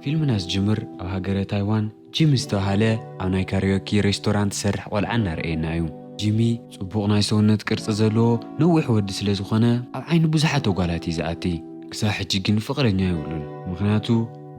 ፊልምና ዝጅምር ኣብ ሃገረ ታይዋን ጂሚ ዝተባህለ ኣብ ናይ ካሪዮኪ ሬስቶራንት ዝሰርሕ ቆልዓ እናረኣየና እዩ። ጂሚ ጽቡቕ ናይ ሰውነት ቅርጺ ዘለዎ ነዊሕ ወዲ ስለ ዝኾነ ኣብ ዓይኒ ብዙሓት ኣጓላት እዩ ዝኣቲ። ክሳብ ሕጂ ግን ፍቕረኛ የብሉን። ምኽንያቱ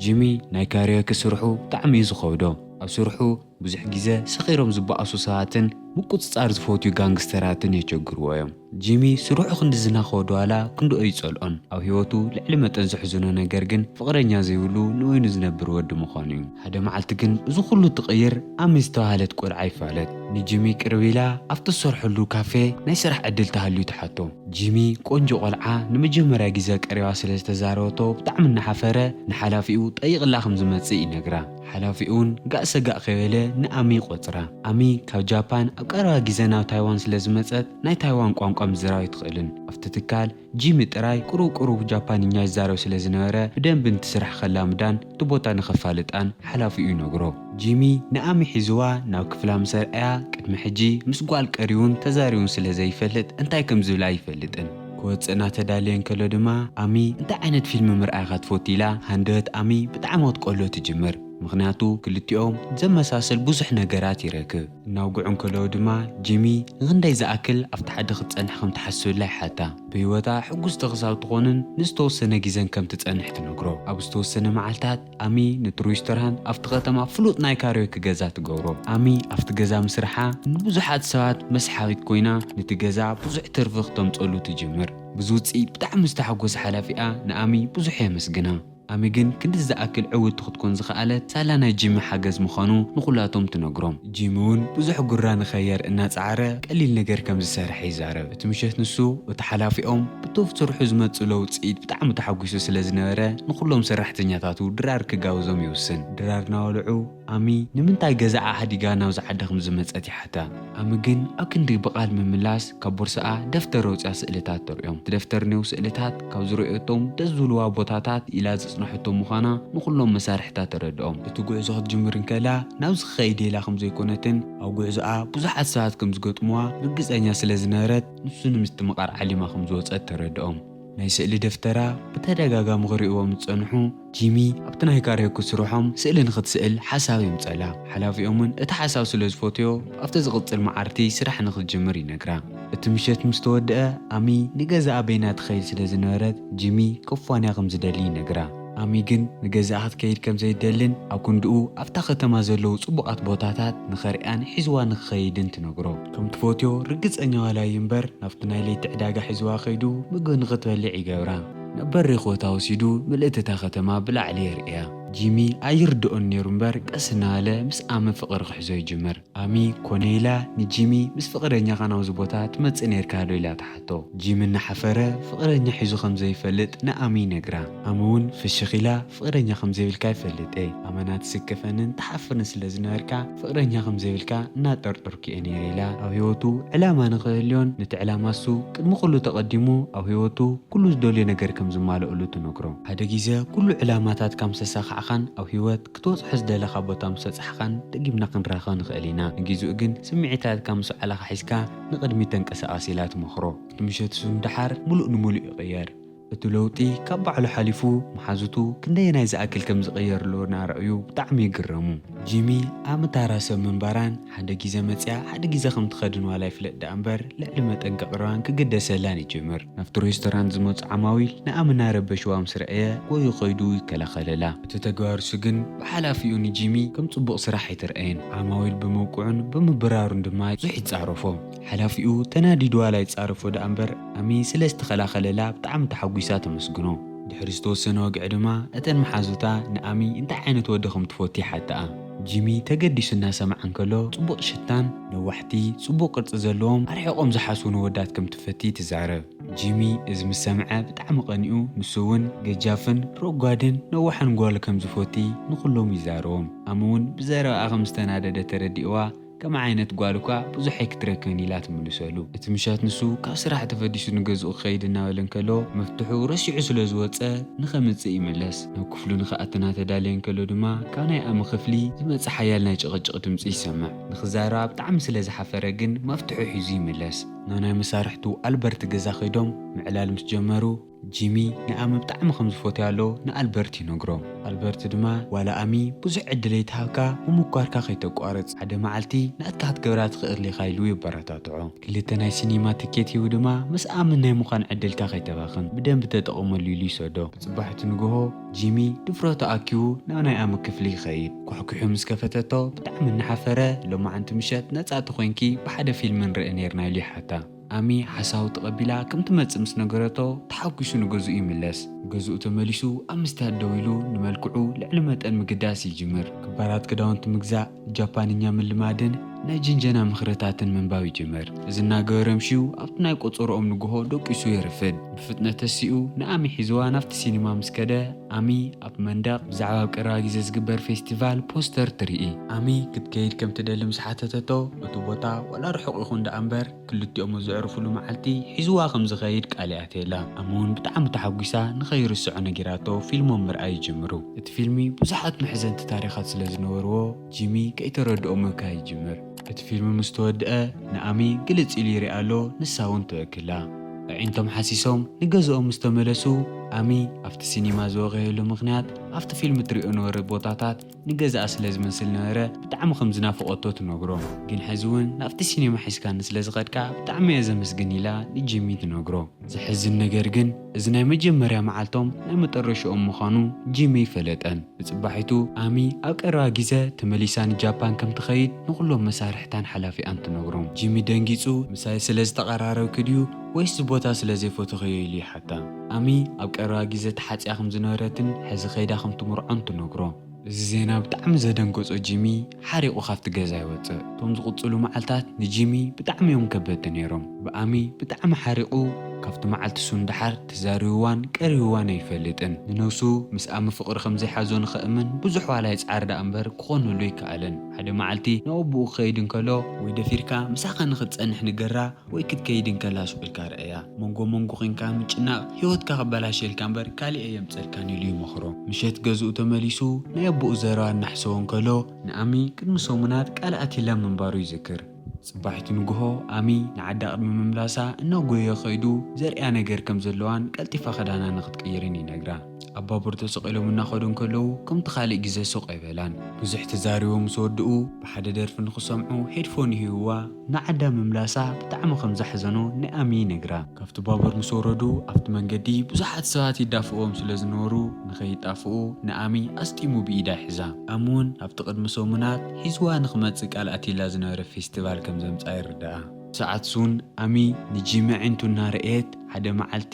ጂሚ ናይ ካሪዮኪ ስርሑ ብጣዕሚ እዩ ዝኸብዶ። ኣብ ስርሑ ብዙሕ ግዜ ሰኺሮም ዝበኣሱ ሰባትን ምቁጽጻር ዝፈትዩ ጋንግስተራትን የቸግርዎ እዮም። ጂሚ ስርሑ ክንዲ ዝና ከወድዋላ ክንድኦ ይጸልኦን። ኣብ ህይወቱ ልዕሊ መጠን ዘሕዝኖ ነገር ግን ፍቕረኛ ዘይብሉ ንበይኑ ዝነብር ወዲ ምዃኑ እዩ። ሓደ መዓልቲ ግን እዚ ኩሉ ትቕይር ኣሚ ዝተባህለት ቆልዓ ይፋለጥ። ንጂሚ ቅርብ ኢላ ኣብቲ ዝሰርሐሉ ካፌ ናይ ስራሕ ዕድል ተሃልዩ ትሓቶ። ጂሚ ቆንጆ ቆልዓ ንመጀመርያ ግዜ ቀሪባ ስለ ዝተዛረበቶ ብጣዕሚ እናሓፈረ ንሓላፊኡ ጠይቕላ ከም ዝመጽእ ይነግራ። ሓላፊኡን ጋእ ሰጋእ ከይበለ ንኣሚ ይቆጽራ። ኣሚ ካብ ጃፓን ኣብ ቀረባ ግዜ ናብ ታይዋን ስለ ዝመጸት ናይ ታይዋን ቋንቋ ምዝራብ ኣይትኽእልን። ኣብቲ ትካል ጂሚ ጥራይ ቁሩብ ቁሩብ ጃፓንኛ ይዛረብ ስለ ዝነበረ ብደንቢ ንቲ ስራሕ ከላምዳን እቲ ቦታ ንኸፋልጣን ሓላፊኡ ይነግሮ። ጂሚ ንኣሚ ሒዝዋ ናብ ክፍላ ምስ ኣርኣያ ቅድሚ ሕጂ ምስ ጓል ቀሪውን ተዛሪውን ስለ ዘይፈልጥ እንታይ ከም ዝብላ ኣይፈልጥን። ክወጽእ እናተዳለየ እንከሎ ድማ ኣሚ እንታይ ዓይነት ፊልም ምርኣይ ኢኻ ትፈቱ ኢላ ሃንደበት ኣሚ ብጣዕሚ ክትቆሎ ትጅምር። ምኽንያቱ ክልቲኦም ዘመሳሰል ብዙሕ ነገራት ይረክብ። እናውግዑ እንከለዉ ድማ ጂሚ ንኽንደይ ዝኣክል ኣብቲ ሓደ ክትጸንሕ ከም ትሓስብላ ይሓታ። ብህይወታ ሕጉስቲ ክሳብ ትኾንን ንዝተወሰነ ግዘን ከም ትጸንሕ ትነግሮ። ኣብ ዝተወሰነ መዓልታት ኣሚ ነቲ ሬስቶራንት ኣብቲ ከተማ ፍሉጥ ናይ ካሪዮኪ ገዛ ትገብሮ። ኣሚ ኣብቲ ገዛ ምስርሓ ንብዙሓት ሰባት መስሓቢት ኮይና ነቲ ገዛ ብዙሕ ትርፊ ክተምጸሉ ትጅምር። ብዚ ውጽኢት ብጣዕሚ ዝተሓጎሰ ሓላፊኣ ንኣሚ ብዙሕ የመስግና። ኣሚ ግን ክንዲ ዝኣክል ዕውቲ ክትኮን ዝኸኣለት ሳላ ናይ ጂሚ ሓገዝ ምዃኑ ንኹላቶም ትነግሮም። ጂሚ እውን ብዙሕ ጉራ ንኸየር እናጸዓረ ቀሊል ነገር ከም ዝሰርሐ ይዛረብ። እቲ ምሸት ንሱ እቲ ሓላፊኦም ብቶም ስርሑ ዝመጽእ ለውጽኢት ብጣዕሚ ተሓጒሱ ስለ ዝነበረ ንኹሎም ሰራሕተኛታቱ ድራር ክጋብዞም ይውስን። ድራር እናበልዑ ኣሚ ንምንታይ ገዛኣ ሓዲጋ ናብዚ ዓዲ ከም ዝመጸት ይሓታ። ኣሚ ግን ኣብ ክንዲ ብቓል ምምላስ ካብ ቦርሳኣ ደፍተር ኣውጺኣ ስእልታት ተርእዮም። እቲ ደፍተር ኔው ስእልታት ካብ ዝረእየቶም ደስ ዝብልዋ ቦታታት ኢላ ዘጽናሐቶም ምዃና ንኹሎም መሳርሕታ ተረድኦም። እቲ ጉዕዞ ክትጅምር እንከላ ናብዚ ክኸይድ ኢላ ከም ዘይኮነትን ኣብ ጉዕዞኣ ብዙሓት ሰባት ከም ዝገጥምዋ ርግጸኛ ስለ ዝነበረት ንሱ ንምስትምቓር ዓሊማ ከም ዝወጸት ተረድኦም። ናይ ስእሊ ደፍተራ ብተደጋጋሚ ክርእይዎ ምስ ጸንሑ ጂሚ ኣብቲ ናይ ካሪዮኪ ስርሖም ስእሊ ንኽትስእል ሓሳብ የምጸላ። ሓላፊኦምን እቲ ሓሳብ ስለ ዝፈትዮ ኣብቲ ዝቕጽል መዓልቲ ስራሕ ንኽትጅምር ይነግራ። እቲ ምሸት ምስ ተወድአ ኣሚ ንገዛኣ በይና ትኸይድ ስለ ዝነበረት ጂሚ ከፋንያ ከም ዝደሊ ይነግራ። ኣሚ ግን ንገዛኣ ክትከይድ ከም ዘይደልን ኣብ ክንድኡ ኣብታ ከተማ ዘለዉ ጽቡቓት ቦታታት ንኸርእያን ሒዝዋ ንክኸይድን ትነግሮ። ከም ትፈትዮ ርግጸኛ ዋላ እዩ እምበር ናብቲ ናይ ለይቲ ዕዳጋ ሒዝዋ ከይዱ ምግቢ ንኽትበልዕ ይገብራ። ናብ በሪኽ ቦታ ወሲዱ ምልእቲ እታ ከተማ ብላዕሊ የርእያ። ጂሚ ኣይርድኦን ነይሩ እምበር ቀስ እናበለ ምስ ኣሚ ፍቕሪ ክሕዞ ይጅምር። ኣሚ ኮነ ኢላ ንጂሚ ምስ ፍቕረኛኻ ናብዚ ቦታ ትመጽእ ነይርካ ዶ ኢላ ትሓቶ። ጂሚ እናሓፈረ ፍቕረኛ ሒዙ ከም ዘይፈልጥ ንኣሚ ይነግራ። ኣሚ እውን ፍሽኽ ኢላ ፍቕረኛ ከም ዘይብልካ ይፈልጥ እየ። ኣመና ትስከፈንን ትሓፍርን ስለ ዝነበርካ ፍቕረኛ ከም ዘይብልካ እናጠርጠርኩ እየ ነይረ ኢላ ኣብ ህይወቱ ዕላማ ንኽህልዮን ነቲ ዕላማ እሱ ቅድሚ ኩሉ ተቐዲሙ ኣብ ህይወቱ ኩሉ ዝደልዮ ነገር ከም ዝማልእሉ ትነግሮ። ሓደ ግዜ ኩሉ ዕላማታትካ ምስ ኣሳኻዕኻን ኣብ ህይወት ክትበጽሖ ዝደለኻ ቦታ ምስ በጻሕኻን ደጊምና ክንራኸብ ንኽእል ኢና። ንጊዜኡ ግን ስምዒታትካ ምስ ኣዕላኻ ሒዝካ ንቕድሚት ተንቀሳቐስ ኢላ ትመኽሮ። እቲ ምሸት እሱ ንደሓር ምሉእ ንምሉእ ይቕየር። እቲ ለውጢ ካብ ባዕሉ ሓሊፉ መሓዙቱ ክንደየናይ ዝኣክል ከም ዝቐየርሉ እናረኣዩ ብጣዕሚ ይግረሙ። ጂሚ ኣሚ ታራ ሰብ ምንባራን ሓደ ግዜ መጽያ ሓደ ግዜ ከም ትኸድን ዋላ ይፍለጥ ደኣ እምበር ልዕሊ መጠን ከቕርባን ክግደሰላን ይጅምር። ናብቲ ሬስቶራንት ዝመጹ ዓማዊል ንኣሚ እናረበሽዋ ምስ ረኣየ ጎዩ ከይዱ ይከላኸለላ። እቲ ተግባር እሱ ግን ብሓላፊኡ ንጂሚ ከም ጽቡቕ ስራሕ ኣይተርኣየን። ዓማዊል ብምውቅዑን ብምብራሩን ድማ ብዙሕ ይጻረፎ። ሓላፊኡ ተናዲዱ ዋላ ይጻረፎ ደኣ እምበር ኣሚ ስለ ዝተኸላኸለላ ብጣዕሚ ተሓጒሳ ተመስግኖ። ድሕሪ ዝተወሰነ ወግዒ ድማ እተን መሓዙታ ንኣሚ እንታይ ዓይነት ወዲ ከም ትፈቱ ይሓትኣ። ጂሚ ተገዲሱ እናሰምዓ እንከሎ ጽቡቕ ሽታን ነዋሕቲ ጽቡቕ ቅርጺ ዘለዎም ኣርሒቖም ዝሓስቡ ነወዳት ከም ትፈቲ ትዛረብ። ጂሚ እዚ ምስ ሰምዐ ብጣዕሚ ቀኒኡ። ንሱ እውን ገጃፍን ረጓድን ነዋሕን ጓል ከም ዝፈቲ ንኹሎም ይዛረቦም። ኣሚ እውን ብዘረባኣ ከም ዝተናደደ ተረዲእዋ ከም ዓይነት ጓል እኳ ብዙሕ ኣይክትረክብን ኢላ ትምልሰሉ። እቲ ምሸት ንሱ ካብ ስራሕ ተፈዲሱ ንገዝኡ ክኸይድ እናበለ እንከሎ መፍትሑ ረሲዑ ስለ ዝወፀ ንኸምፅእ ይምለስ። ናብ ክፍሉ ንኽኣቲ እናተዳለየ እንከሎ ድማ ካብ ናይ ኣሚ ክፍሊ ዝመፅእ ሓያል ናይ ጭቕጭቕ ድምፂ ይሰምዕ። ንኽዛረባ ብጣዕሚ ስለ ዝሓፈረ ግን መፍትሑ ሒዙ ይምለስ። ናብ ናይ መሳርሕቱ ኣልበርት ገዛ ከይዶም ምዕላል ምስ ጀመሩ ጂሚ ንኣሚ ብጣዕሚ ከም ዝፈትያ ኣሎ ንኣልበርት ይነግሮ። ኣልበርት ድማ፣ ዋላ ኣሚ ብዙሕ ዕድል ኣይትሃብካ፣ ምምኳርካ ከይተቋርጽ፣ ሓደ መዓልቲ ናትካ ክትገብራ ትኽእል ኢኻ ኢሉ የበረታትዖ። ክልተ ናይ ሲኒማ ትኬት ሂቡ ድማ፣ ምስ ኣሚ ናይ ምዃን ዕድልካ ከይተባኽን ብደንቢ ተጠቐመሉ ኢሉ ይሰዶ። ብጽባሒቱ ንግሆ ጂሚ ድፍረቱ ኣኪቡ ናብ ናይ ኣሚ ክፍሊ ይኸይድ። ኳሕኲሑ ምስ ከፈተቶ ብጣዕሚ እናሓፈረ፣ ሎማዓንቲ ምሸት ነጻ ተኾይንኪ ብሓደ ፊልም ንርእ ኔርና ኢሉ ይሓታ። ኣሚ ሓሳቡ ተቐቢላ ከም ትመጽእ ምስ ነገረቶ ተሓጒሱ ንገዝኡ ይምለስ። ገዝኡ ተመሊሱ ኣብ መስትያት ደው ኢሉ ንመልክዑ ልዕሊ መጠን ምግዳስ ይጅምር። ክባራት ክዳውንቲ ምግዛእ፣ ጃፓንኛ ምልማድን ናይ ጅንጀና ምኽርታትን ምንባብ ይጅምር። እዚ እናገበረ ምሽዩ ኣብቲ ናይ ቆጸሮኦም ንግሆ ደቂሱ የርፍድ። ብፍጥነት ተሲኡ ንኣሚ ሒዝዋ ናብቲ ሲኒማ ምስ ከደ፣ ኣሚ ኣብ መንደቕ ብዛዕባ ኣብ ቀረባ ግዜ ዝግበር ፌስቲቫል ፖስተር ትርኢ። ኣሚ ክትከይድ ከም ትደሊ ምስ ሓተተቶ፣ እቲ ቦታ ዋላ ርሑቕ ይኹን ደኣ እምበር ክልቲኦም ኣብ ዘዕርፉሉ መዓልቲ ሒዝዋ ከም ዝኸይድ ቃል ይኣትየላ። ኣሚ እውን ብጣዕሚ ተሓጒሳ ንኸይርስዖ ነጊራቶ ፊልሞም ምርኣይ ይጅምሩ። እቲ ፊልሚ ብዙሓት መሕዘንቲ ታሪኻት ስለ ዝነበርዎ ጂሚ ከይተረድኦ ምብካይ ይጅምር። እቲ ፊልም ምስ ተወድአ ንኣሚ ግልጽ ኢሉ ይሪኣ ኣሎ፣ ንሳ እውን ትእክላ። ኣዒንቶም ሓሲሶም ንገዝኦም ምስ ተመለሱ ኣሚ ኣብቲ ሲኒማ ዝበቐየሉ ምኽንያት ኣብቲ ፊልም ትሪኦ ነበረ ቦታታት ንገዛኣ ስለ ዝመስል ነበረ ብጣዕሚ ከም ዝናፈቐቶ ትነግሮ። ግን ሕዚ እውን ናብቲ ሲኒማ ሒዝካኒ ስለ ዝኸድካ ብጣዕሚ እየ ዘመስግን ኢላ ንጂሚ ትነግሮ። ዘሕዝን ነገር ግን እዚ ናይ መጀመርያ መዓልቶም ናይ መጠረሽኦም ምዃኑ ጂሚ ኣይፈለጠን። ብጽባሒቱ ኣሚ ኣብ ቀረባ ግዜ ተመሊሳ ንጃፓን ከም ትኸይድ ንኹሎም መሳርሕታን ሓላፊኣን ትነግሮም። ጂሚ ደንጊጹ ምሳይ ስለ ዝተቐራረብኪ ድዩ ወይስ እዚ ቦታ ስለ ዘይፈተኽዮ ኢሉ ይሓታ። ኣሚ ኣብ ቀረባ ግዜ ተሓጽያ ከም ዝነበረትን ሕዚ ከይዳ ከም ትምርዖን ትነግሮ። እዚ ዜና ብጣዕሚ ዘደንገጾ ጂሚ ሓሪቑ ካብቲ ገዛ ይወጽእ። እቶም ዝቕጽሉ መዓልታት ንጂሚ ብጣዕሚ እዮም ከበድቲ ነይሮም። ብኣሚ ብጣዕሚ ሓሪቑ ካብቲ መዓልቲ እሱ ንደሓር ተዛሪብዋን ቀሪብዋን ኣይፈልጥን። ንነብሱ ምስ ኣሚ ፍቕሪ ከም ዘይሓዞ ንኸእምን ብዙሕ ዋላ ይጽዓር ደኣ እምበር ክኾነሉ ኣይከኣለን። ሓደ መዓልቲ ናብ ኣቦኡ ክኸይድ እንከሎ ወይ ደፊርካ ምሳኻ ንኽትጸንሕ ንገራ ወይ ክትከይድ እንከላ ሱቕ ኢልካ ርኣያ። መንጎ መንጎ ኴንካ ምጭናቕ ህይወትካ ከበላሽየልካ እምበር ካሊእ ኣየምጸልካን ኢሉ ይመኽሮ። ምሸት ገዝኡ ተመሊሱ ናይ ኣቦኡ ዘረባ እናሕሰቦ እንከሎ ንኣሚ ቅድሚ ሰሙናት ቃል ኣትይላ ምንባሩ ይዝክር። ጽባሒቱ ንግሆ ኣሚ ንዓዳ ቅድሚ ምምላሳ እናጎየ ከይዱ ዘርእያ ነገር ከም ዘለዋን ቀልጢፋ ክዳና ንኽትቅይርን ይነግራ። ኣብ ባቡር ተሰቒሎም እናኸዱ እንከለዉ ከምቲ ካልእ ግዜ ሱቕ ኣይበላን። ብዙሕ ተዛሪቦም ምስ ወድኡ ብሓደ ደርፊ ንኽሰምዑ ሄድፎን ይህብዋ። ንዓዳ ምምላሳ ብጣዕሚ ከም ዘሕዘኖ ንኣሚ ይነግራ። ካብቲ ባቡር ምስ ወረዱ ኣብቲ መንገዲ ብዙሓት ሰባት ይዳፍእዎም ስለ ዝነበሩ ንኸይጣፍኡ ንኣሚ ኣስጢሙ ብኢዳ ይሕዛ። ኣሚ እውን ኣብቲ ቅድሚ ሰሙናት ሒዝዋ ንኽመጽእ ቃል ኣትይላ ዝነበረ ፌስቲቫል ከም ዘምጽኣ ይርድኣ። ሰዓት ሱን ኣሚ ንጂሚ ኣዒንቱ እናረኣየት ሓደ መዓልቲ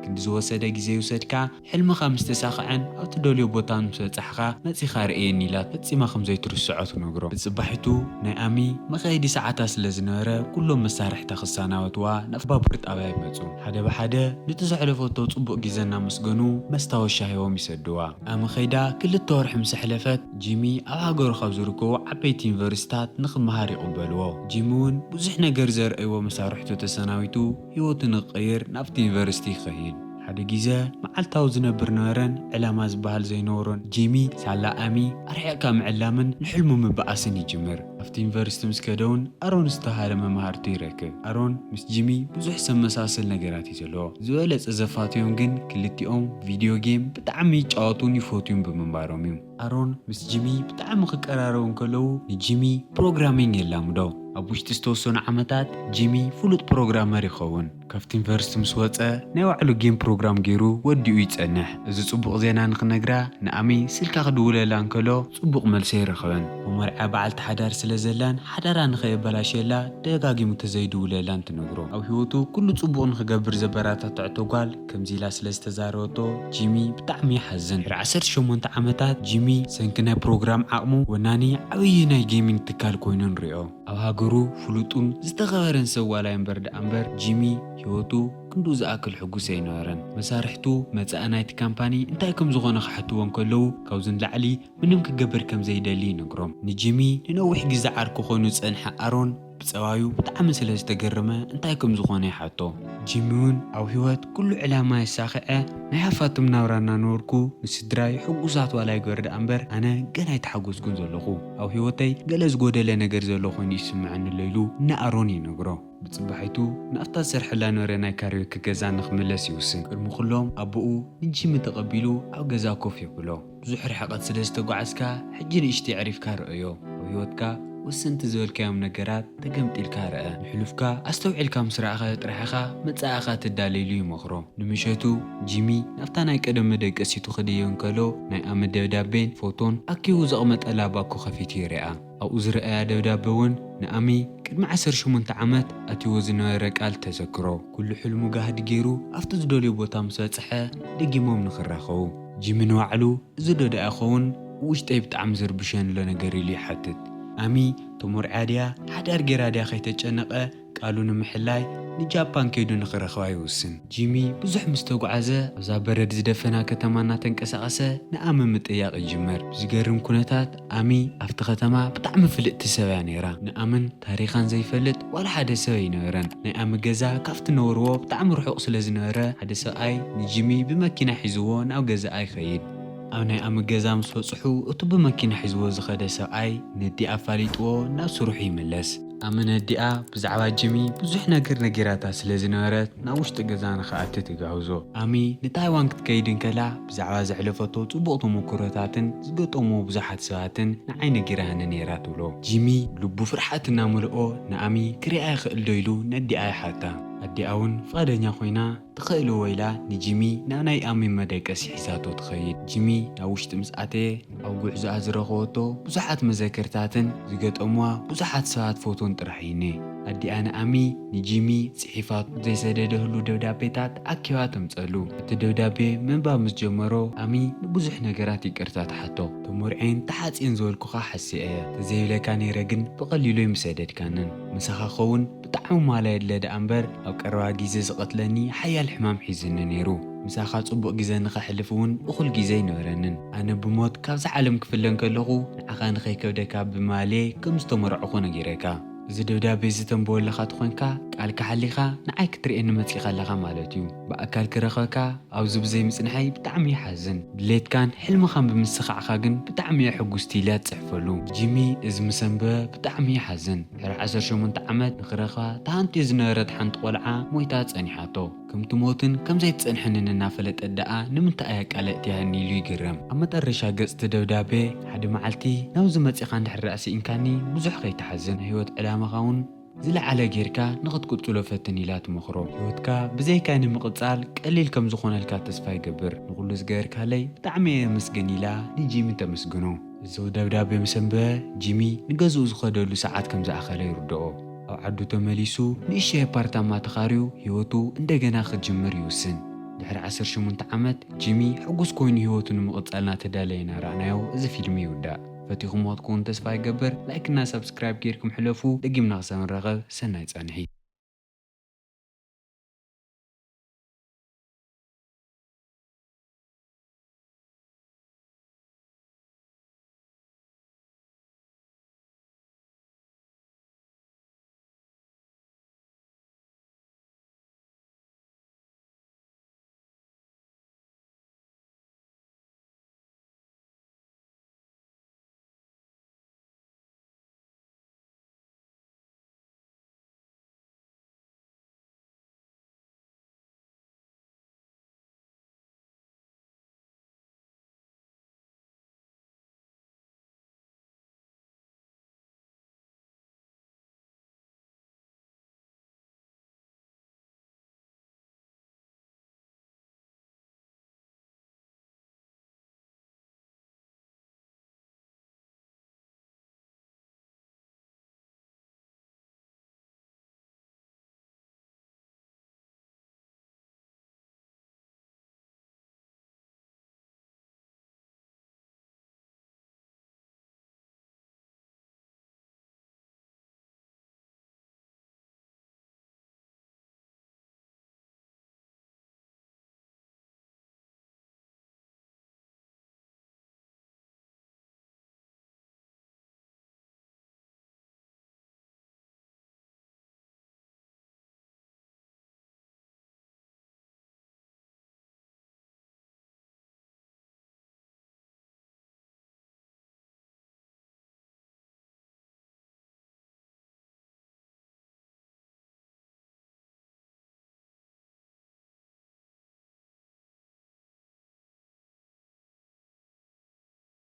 ክንዲ ዝወሰደ ግዜ ይውሰድካ፣ ሕልምኻ ምስ ተሳኽዐን ኣብ ትደልዮ ቦታ ምስ በጻሕኻ መጺኻ ርእየኒ ኢላ ፈጺማ ከም ዘይትርስዖ ትነግሮ። ብጽባሒቱ ናይ ኣሚ መኸየዲ ሰዓታ ስለ ዝነበረ ኩሎም መሳርሕታ ክሰናበትዋ ናብ ባቡር ጣብያ ይመጹ። ሓደ ብሓደ ነቲ ዘሕለፈቶ ጽቡቕ ግዜ እናመስገኑ መስታወሻ ሂቦም ይሰድዋ። ኣሚ ከይዳ ክልተ ወርሒ ምስ ኣሕለፈት ጂሚ ኣብ ሃገሩ ካብ ዝርከቡ ዓበይቲ ዩኒቨርሲታት ንኽመሃር ይቕበልዎ። ጂሚ እውን ብዙሕ ነገር ዘርእይዎ መሳርሕቱ ተሰናቢቱ ህይወቱ ንክቕይር ናብቲ ዩኒቨርሲቲ ይኸይድ። ሓደ ግዜ መዓልታዊ ዝነብር ነበረን ዕላማ ዝበሃል ዘይነበሮን ጂሚ ሳላ ኣሚ ኣርሒቕካ ምዕላምን ንሕልሙ ምብኣስን ይጅምር። ኣብቲ ዩኒቨርሲቲ ምስ ከደ እውን ኣሮን ዝተባህለ መማህርቱ ይረክብ። ኣሮን ምስ ጂሚ ብዙሕ ዘመሳስል ነገራት እዩ ዘለዎ። ዝበለጸ ዘፋትዮም ግን ክልቲኦም ቪድዮ ጌም ብጣዕሚ ይጫወቱን ይፈትዩን ብምንባሮም እዩ። ኣሮን ምስ ጂሚ ብጣዕሚ ክቀራረቡ እንከለዉ ንጂሚ ፕሮግራሚንግ የላምዶ። ኣብ ውሽጢ ዝተወሰኑ ዓመታት ጂሚ ፍሉጥ ፕሮግራመር ይኸውን። ካብቲ ዩኒቨርሲቲ ምስ ወጸ ናይ ባዕሉ ጌም ፕሮግራም ገይሩ ወዲኡ ይጸንሕ። እዚ ጽቡቕ ዜና ንኽነግራ ንኣሚ ስልካ ክድውለላ እንከሎ ጽቡቕ መልሲ ኣይረኸበን። መመርዕያ በዓልቲ ሓዳር ስለ ዘላን ሓዳራ ንኸየበላሽየላ ደጋጊሙ ተዘይድውለላን ትነግሮ። ኣብ ህይወቱ ኩሉ ጽቡቕ ንኽገብር ዘበራታትዐቶ ጓል ከምዚ ኢላ ስለ ዝተዛረበቶ ጂሚ ብጣዕሚ ይሓዝን። ድሕሪ ዓሰርተ ሸሞንተ ዓመታት ጂሚ ሰንኪ ናይ ፕሮግራም ዓቕሙ ወናኒ ዓብዪ ናይ ጌሚንግ ትካል ኮይኑ ንሪኦ። ኣብ ሃገሩ ፍሉጡን ዝተኸበረን ሰብ ዋላ እምበር ደኣ እምበር ጂሚ ህይወቱ ክንድኡ ዝኣክል ሕጉስ ኣይነበረን። መሳርሕቱ መጻኢ ናይቲ ካምፓኒ እንታይ ከም ዝኾነ ክሓትዎ እንከለዉ ካብዚ ንላዕሊ ምንም ክገብር ከም ዘይደሊ ይነግሮም። ንጂሚ ንነዊሕ ግዜ ዓርኩ ኮይኑ ዝጸንሐ ኣሮን ብጸባዩ ብጣዕሚ ስለ ዝተገረመ እንታይ ከም ዝኾነ ይሓቶ። ጂሚ እውን ኣብ ህይወት ኩሉ ዕላማ የሳኽዐ ናይ ሃፋትም ናብራ እናነበርኩ ንስድራይ ሕጉሳት ዋላ ይገር ደኣ እምበር ኣነ ገና ኣይተሓጎስኩን ዘለኹ። ኣብ ህይወተይ ገለ ዝጎደለ ነገር ዘሎ ኮይኑ ይስምዐኒ ኣሎ ኢሉ ንኣሮን ይነግሮ። ብጽባሒቱ ናብታ ዝሰርሐላ ነበረ ናይ ካሪዮኪ ገዛ ንኽምለስ ይውስን። ቅድሚ ኩሎም ኣቦኡ ንጂሚ ተቐቢሉ ኣብ ገዛ ኮፍ የብሎ። ብዙሕ ርሕቐት ስለ ዝተጓዓዝካ ሕጂ ንእሽተይ ኣዕሪፍካ ርኣዮ። ኣብ ህይወትካ ወሰንቲ ዝበልካዮም ነገራት ተገምጢልካ ርኣ። ንሕሉፍካ ኣስተውዒልካ ምስ ረኣኻ ጥራሕ ኢኻ መጻኢኻ ትዳለይሉ ይመኽሮ። ንምሸቱ ጂሚ ናብታ ናይ ቀደም መደቀሲቱ ክድዮ እንከሎ ናይ ኣሚ ደብዳቤን ፎቶን ኣኪቡ ዘቕመጠላ ባኮ ከፊቱ ይርኣ። ኣብኡ ዝረኣያ ደብዳበ እውን ንኣሚ ቅድሚ ዓሰርተ ሸሞንተ ዓመት ኣትይዎ ዝነበረ ቃል ተዘክሮ። ኩሉ ሕልሙ ጋህዲ ገይሩ ኣብቲ ዝደልዮ ቦታ ምስ በጽሐ ደጊሞም ንኽራኸቡ። ጂሚ ንባዕሉ እዚ ዶ ደኣ ይኸውን ውሽጠይ ብጣዕሚ ዝርብሸኒ ኣሎ ነገር ኢሉ ይሓትት። ኣሚ ተመርዕያ ድያ ሓዳር ገይራ ድያ ከይተጨነቐ ቃሉ ንምሕላይ ንጃፓን ከይዱ ንኽረኽባ ይውስን። ጂሚ ብዙሕ ምስ ተጓዓዘ ኣብዛ በረድ ዝደፈና ከተማ እናተንቀሳቐሰ ንኣሚ ምጥያቕ ይጅምር። ብዝገርም ኩነታት ኣሚ ኣብቲ ከተማ ብጣዕሚ ፍልጥቲ ሰብ እያ ነይራ። ንኣምን ታሪኻን ዘይፈልጥ ዋላ ሓደ ሰብ ኣይነበረን። ናይ ኣሚ ገዛ ካብቲ ነበርዎ ብጣዕሚ ርሑቕ ስለ ዝነበረ ሓደ ሰብኣይ ንጂሚ ብመኪና ሒዝዎ ናብ ገዛኣ ይኸይድ። ኣብ ናይ ኣሚ ገዛ ምስ በጽሑ እቲ ብመኪና ሒዝዎ ዝኸደ ሰብኣይ ነዲኣ ኣፋሊጥዎ ናብ ስርሑ ይምለስ። ኣሚ ነዲኣ ብዛዕባ ጂሚ ብዙሕ ነገር ነጊራታ ስለ ዝነበረት ናብ ውሽጢ ገዛ ንኽኣቲ ትጋብዞ። ኣሚ ንታይዋን ክትከይድ እንከላ ብዛዕባ ዘሕለፈቶ ጽቡቕ ተመኩሮታትን ዝገጠምዎ ብዙሓት ሰባትን ንዓይ ነጊራኒ ነይራ ትብሎ። ጂሚ ልቡ ፍርሓት እናመልኦ ንኣሚ ክሪኣ ይኽእል ዶ ኢሉ ነዲኣ ይሓታ። ኣዲኣ እውን ፍቓደኛ ኮይና ትኽእልዎ ኢላ ንጂሚ ናብ ናይ ኣሚ መደቀሲ ሒዛቶ ትኸይድ። ጂሚ ናብ ውሽጢ ምስ ኣተየ ኣብ ጉዕዞኣ ዝረኸበቶ ብዙሓት መዘክርታትን ዝገጠምዋ ብዙሓት ሰባት ፎቶን ጥራሕ ይኔ። ኣዲኣ ንኣሚ ንጂሚ ጽሒፋ ዘይሰደደህሉ ደብዳቤታት ኣኪባ ተምጸሉ። እቲ ደብዳቤ ምንባብ ምስ ጀመሮ ኣሚ ንብዙሕ ነገራት ይቅርታ ትሓቶ። ተመርዕየን ተሓጽየን ዝበልኩኻ ሓስየ እየ። ተዘይብለካ ነይረ ግን ብቐሊሉ ኣይምሰደድካንን። ምሳኻ ኸውን ብጣዕሚ ማላ የድለ ደኣ እምበር ኣብ ቀረባ ግዜ ዝቐትለኒ ሓያል ሕማም ሒዝኒ ነይሩ። ምሳኻ ጽቡቕ ግዜ ንኸሕልፍ እውን እኹል ግዜ ኣይነበረንን። ኣነ ብሞት ካብዛ ዓለም ክፍለ እንከለኹ ንዓኻ ንኸይከብደካ ብማልየ ከም ዝተመርዕኹ ነጊረካ። እዚ ደብዳቤ እዚ ተንብበለኻ ተኾንካ ቃልካ ሓሊኻ ንዓይ ክትርእየኒ መጺኻ ኣለኻ ማለት እዩ። ብኣካል ክረኸብካ ኣብዚ ብዘይ ምጽንሐይ ብጣዕሚ ይሓዝን። ድሌትካን ሕልምኻን ብምስኻዕካ ግን ብጣዕሚ እየ ሕጉስቲ ኢላ ትጽሕፈሉ። ጂሚ እዚ ምስ ኣንበበ ብጣዕሚ ይሓዝን። ድሕሪ ዓሰርተ ሸሞንተ ዓመት ንኽረኽባ ተሃንጥዮ ዝነበረት ሓንቲ ቆልዓ ሞይታ ጸኒሓቶ። ከም ትሞትን ከም ዘይትጸንሕንን እናፈለጠት ደኣ ንምንታይ እያ ቃል እትያኒ ኢሉ ይግረም። ኣብ መጠረሻ ገጽ እቲ ደብዳቤ ሓደ መዓልቲ ናብዚ መጺኻ እንድሕር ደኣ ስኢንካኒ ብዙሕ ከይትሓዝን፣ ናይ ህይወት ዕላማኻ እውን ዝለዓለ ጌርካ ንኽትቅጽሎ ፈትን ኢላ ትመኽሮ። ህይወትካ ብዘይካይ ንምቕጻል ቀሊል ከም ዝኾነልካ ተስፋ ይገብር። ንኹሉ ዝገበርካለይ ብጣዕሚ እየ የመስግን ኢላ ንጂሚ ተመስግኖ። እዚ ደብዳቤ ምስ ኣንበበ ጂሚ ንገዝኡ ዝኸደሉ ሰዓት ከም ዝኣኸለ ይርድኦ። ኣብ ዓዱ ተመሊሱ ንእሽተይ ኣፓርታማ ተኻርዩ ህይወቱ እንደገና ክጅምር ይውስን። ድሕሪ ዓሰርተ ሸሞንተ ዓመት ጂሚ ሕጉስ ኮይኑ ህይወቱ ንምቕጻል እናተዳለየ እናረኣናዮ እዚ ፊልም ይውዳእ። ፈቲኹምዎ ክትከውን ተስፋ ይገብር። ላይክ እና ሳብስክራይብ ጌርኩም ሕለፉ። ደጊምና ክሳብ ንራኸብ ሰናይ ጻንሒት።